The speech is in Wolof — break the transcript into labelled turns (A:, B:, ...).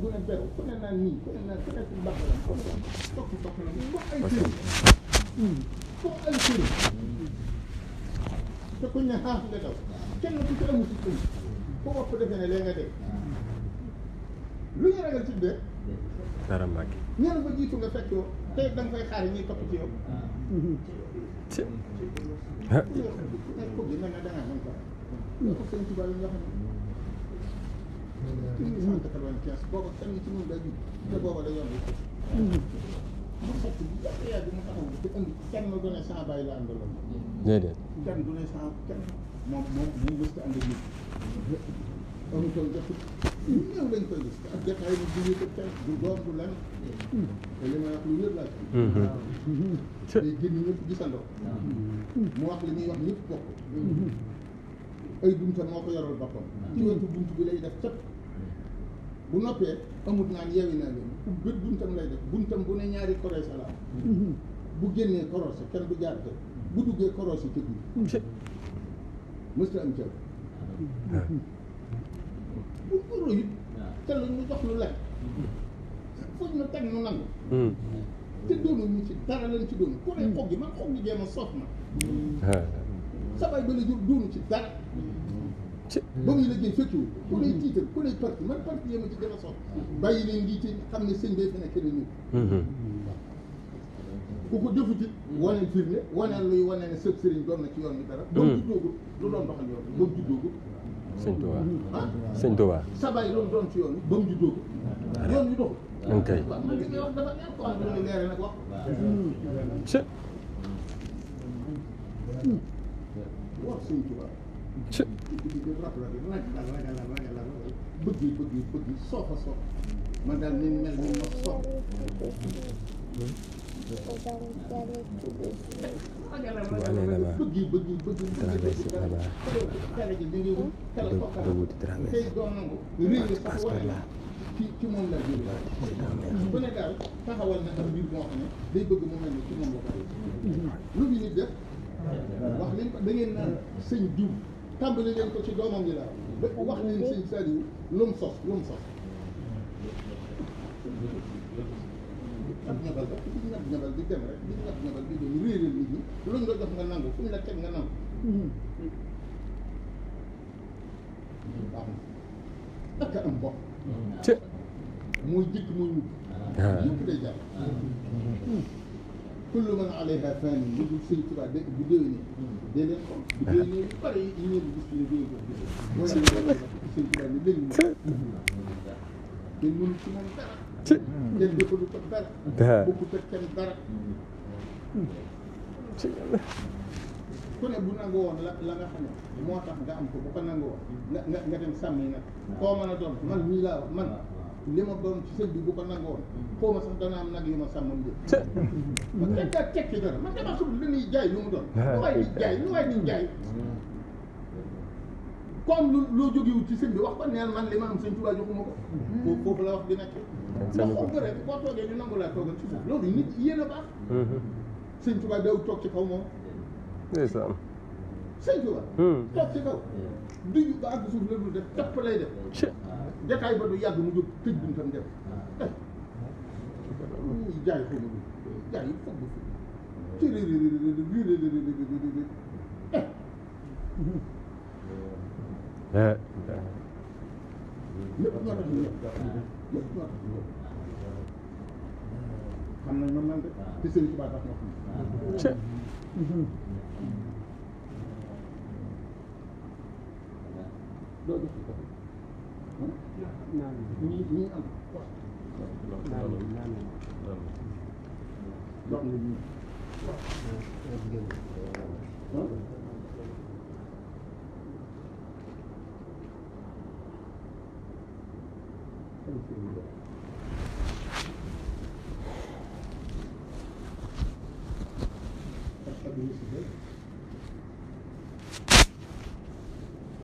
A: bu ne beru ku ne naan nii ku ne naan ku nekk mbaxalam comme ça topp la comme ay sëriñ comme ay sëriñ te kuñ ne xaas nga daw kenn ku ci amul si sëriñ ku wopp defe ne lee nga dee lu ñu ragal ci dee
B: dara Mbacke
A: ñenn ba jiitu nga fekk yow tey da nga fay xaar ñuy topp ci yow nekk ko gi mel na dangaa mën ko ko sëñ Tuubaa yi nga xam ne 1995 booba kenn ci ñun day jub te booba da yomb mu fekk bu yàgg mu taxaw te indi kenn du ne sans bàyyi la àndaloon
B: déedéet
A: kenn du ne sans kenn moom mësta ànd ak nit amutoon jot néew lañ koy gis ak jotaay ni duñu ko kenn du doom du lan te li may wax lu wér laa ci day génn ñëpp gisandoo mu wax li muy wax ñëpp bokk ay buntam moo ko yoral boppam ci wetu bunt bi lay def cëpp bu noppee amut naan yeewi naa leen bët buntam lay def buntam bu ne ñaari korosé la bu génnee korosé kenn du jaar kër bu duggee korosé ci biir mësta am cër bu ko royut te lu ñu jox lu lekk fuñ na teg nu nangu te doonu ñu ci dara lañ ci doonu ku ne xog gi man xog gi jéem a soof na sabay ba la jur doonu ci dara ba muy liggéey fekkiwu ku lay tiital ku lay parti man parti yéema ci gën a soof bàyyi leen ngi ci xam ne sëñ bay fi nekk na ñu ku ko defutit waneel firnde waneel luy wane ne sëb sëriñ doon na ci yoon bi dara ba mu juddoogu lu doon doxal yoon bi ba mu juddoogu
B: sëñ Touba sëñ Touba
A: sabay loolu doon ci yoon bi ba mu juddoogu yoon wi doxul
B: ok
A: waaw man li ngay wax dafa neex ko am lu leere nag wax wax sëñ Touba bëgg soof a soof man daal ni mel ni ma soof ci moom la jël bu ne daal taxawal na am mbir moo xam ne day bëgg mu mel ni ci moom la ko lu bi nit def wax leen ko da ngeen naan sëñ diw tàmbali leen ko ci doomam yi laa wax leen sëñ Saliou lu mu sos ab ñabal ba di ñabal di dem rek di ñabal di dem réeral nit ñi luñ la jox nga nangu fu ñu la teg nga nangu baax na ak am bopp mooy jëkk mooy mujj yëpp day jàll kullu man alayha fan lu dul sëñ Tuubaa de bu déwénee dee leen xool bu déwénee yu bëri yi ngeen gis ci ne déwén ko gis moo sëñ Tuubaa ni léegi kenn mënu ci moom dara kenn defalu ko dara bokkut ak kenn dara ku ne bu nangu woon la nga xam ne moo tax nga am ko bu ko nangu woon nga dem sàmmi nag koo mën a doon man mii laa wax man li ma doon ci sëñ bi bu ko nangu woon xaw ma sax dana am nag yu ma sàmmam jë ma kenn daa tekki dara man dama xamul li ñuy jaay lu mu doon lu waay di jaay lu waay di jaay comme loo jógewul ci sëñ bi wax ko neel man li ma am sëñ Tuubaa joxuma ko foofu la wax di nekk ndax xob rek boo toogee ñu nangu laa toogal ci suuf loolu nit yéen a baax sëñ Tuubaa daw toog ci kaw moom
B: ndeysaan
A: sëñ Tuubaa toog ci kaw duju ba àgg suuf la dul def topp lay def jataay ba du yàgg mu jóg tëj buntam def jaay xaw ma jaay yi foog ci lépp ñoo tax ñu lépp ñoo tax ñu xam nañ man de te sëñ Tuubaa tax ma xam doo def ko ñii am dox na ñii Thank you.